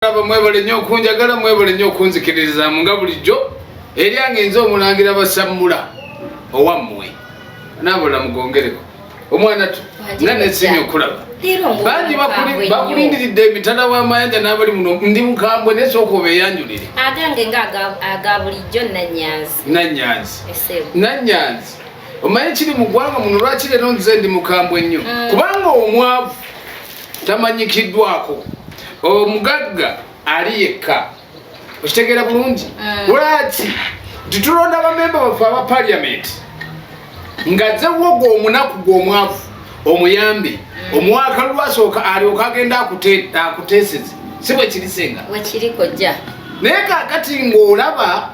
Aba mwebale nnyo okunjagala, mwebale nnyo okunzikiririzaamu nga bulijjo. Eryange nze omulangira Basammula owammwe, naabula mugongereko omwana tu nga nesiimye okulaba. Bangi bakulindiridde emitala w'amayanja n'abali muno. Ndi mukambwe, naye sooka obeeyanjulire. Agange nga aga bulijjo, Nanyanzi. Nanyanzi, Nanyanzi, omanyi kiri mu ggwanga muno, lwaki leero nze ndi mukambwe nnyo? Kubanga omwavu tamanyikiddwako, omugagga ali yekka. Okitegeera bulungi? Lwaki titulonda bamemba baffe aba parliament nga zewo gwe omunaku, gwe omwavu, omuyambi omuwaka lwasooka alyoka agenda akuteeseze? Si bwe kiri, senga? Wekiri, kojja. Naye kakati ng'olaba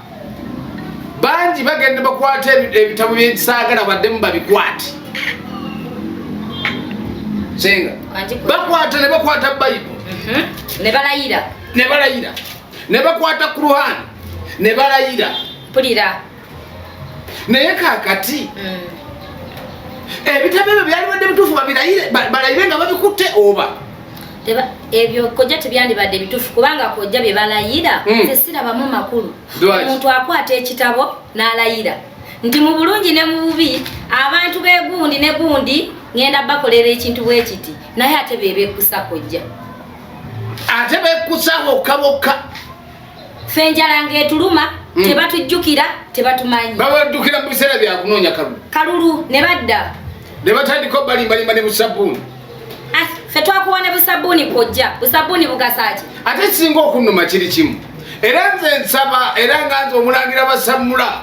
bangi bagenda bakwata ebitabo byekisaagala baddemu babikwate, senga. Bakwata ne bakwata Bayibuli. Ne balayira. Ne balayira, ne bakwata Kuruhani ne balayira. Mpulira. Naye kakati ebitabo ebyo byalibadde bituufu balayire nga babikutte oba? Ebyo, kojja, tebyandibadde bituufu, kubanga, kojja, bye balayira nze sirabamu makulu. Omuntu akwata ekitabo n'alayira nti mu bulungi ne mu bubi abantu begundi ne gundi ngenda bakolera ekintu bwe kiti, naye ate be bekkusa, kojja. Ate bekkusa bokka bokka. Ffe enjala ng'etuluma, tebatujjukira, tebatumanyi. Babaddukira mu biseera byakunoonya kalulu. Kalulu ne badda. Ne batandika obalimbalimba ne busabbuuni. Ah, ffe twakuwa ne busabbuuni, kojja. Busabbuuni bugasa ki? Ate kisinga okunnuma kiri kimu, era nze nsaba, era nga nze omulangira Basammula,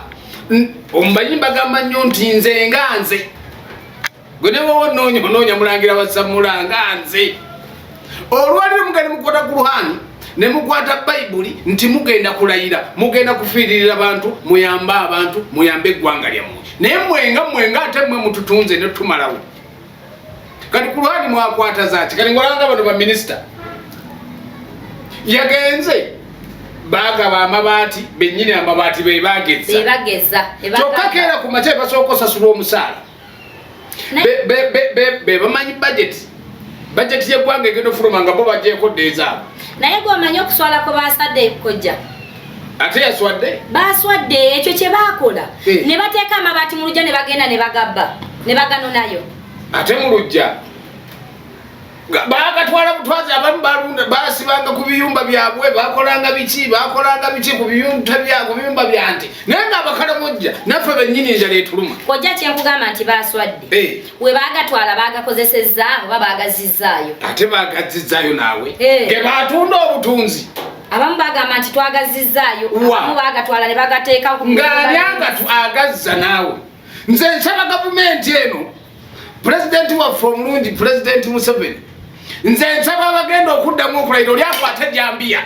omumanyi mbagamba nnyo nti nze nga nze gwe newowa onoonya onoonya mulangira Basammula nga nze, olwaliro mugenda mukwata Kuruhani ne mukwata Bayibuli nti mugenda kulayira, mugenda kufiiririra bantu, muyambe abantu, muyambe eggwanga lyammwe, naye mwenga mwenga ate mmwe mututunze ne tumalawo. Kati Kuruhani mwakwata zaki? Kati ngolanga bano baminisita yagenze bagaba amabaati, bennyini amabaati be bageza. Bebageza. Kyokka keera ku makya basooka osasula omusaala. Be bamanyi budget y'eggwanga egenda ofuluma nga bo bagyeko dda ezaabwe. Naye gwe omanyi okuswala kwe basadde, kojja? Ate yaswadde. Baswadde ekyo kye baakola. Ne bateeka amabaati mu lujja ne bagenda ne bagabba ne baganonayo. Ate mu lujja bagatwala butwazi. Abamu balunda, basibanga ku biyumba byabwe, bakolanga biki, bakolanga biki ku biyumba byante, naye nga abakalamojja naffe bennyini enjala etuluma. Kojja, kyenkugamba nti baswadde, we bagatwala bagakozesezza oba bagazizaayo? Ate bagazizaayo naawe. Ge batunda obutunzi. Abamu bagamba nti twagazizaayo. Wa? Abamu bagatwala ne bagateeka ku Ng'ani agatu agazza naawe? Nze nsaba gavumenti eno, pulezidenti waffe omulungi, Pulezidenti Museveni, nze nsaba abagenda okuddamu okulayira, oli akwata ejambiya,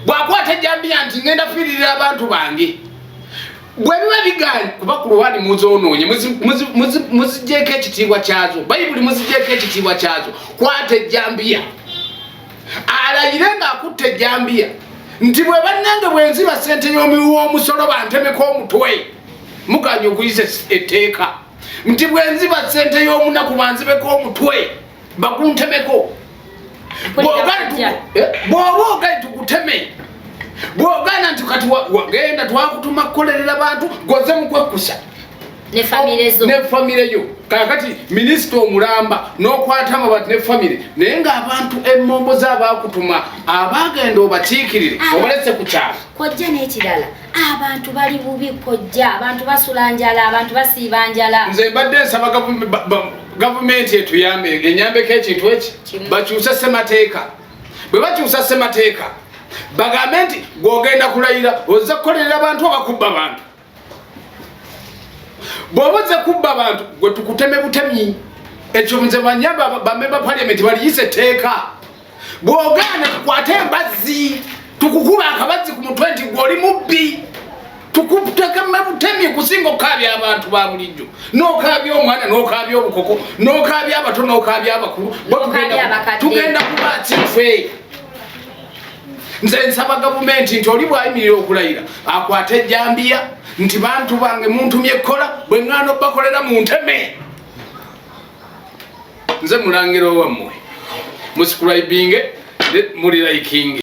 bw'akwata ejambiya nti ngenda fiiririra abantu bange, bwe biba bigaanye, kuba ku Luwani muzoonoonye, muzigyeko ekitiibwa kyazo, Bayibuli muzigyeko ekitiibwa kyazo, kwata ejambiya alayire ng'akutta ejambiya nti bwe bannange bwe nziba ssente y'omuwi w'omusolo bantemeko omutwe. Muganye okuyisa etteeka nti bwe nziba ssente y'omunaku banzibeko omutwe, baguntemeko. Bw'oba ogaye tukuteme, bw'ogaana nti kati wagenda twakutuma kukolerera bantu, goze mu kwekkusa ne famire zo. Ne famire yo. Kakati minisita omulamba n'okwata amabaati ne famire, naye ng'abantu emmombo z'abaakutuma abagenda obakiikirire obalese ku kyalo. Kojja, n'ekirala, abantu bali bubi, kojja. Abantu basula njala, abantu basiiba njala. Nze mbadde nsaba gavumenti etuyambe, enyambeko ekintu eki. Kimu. Bakyuse ssemateeka. Bwe bakyusa ssemateeka, bagambe nti gw'ogenda kulayira ozza kukolerera abantu oba kubba bantu. Bw'oba ozze kubba bantu, gwe tukuteme butemi. Ekyo nze banyamba bamemba parliament baliyise etteeka. Bw'ogaana, tukwate embazzi tukukuba akabazzi ku mutwe nti gwe oli mubbi, tukutekeme butemi, kusinga okukaabya abantu ba bulijjo, n'okaabya omwana, n'okaabya obukoko, n'okaabya abato, n'okaabya abakulu. Bo N'okaabya abakadde. Tugenda kuba kife. Nze nsaba gavumenti nti oli bw'ayimirira okulayira akwate ejjambiya nti bantu bange muntumye ekkola, bwe ŋŋaana obbakolera mu nteme. Nze mulangira owammwe, musubscribinge. Muli liking.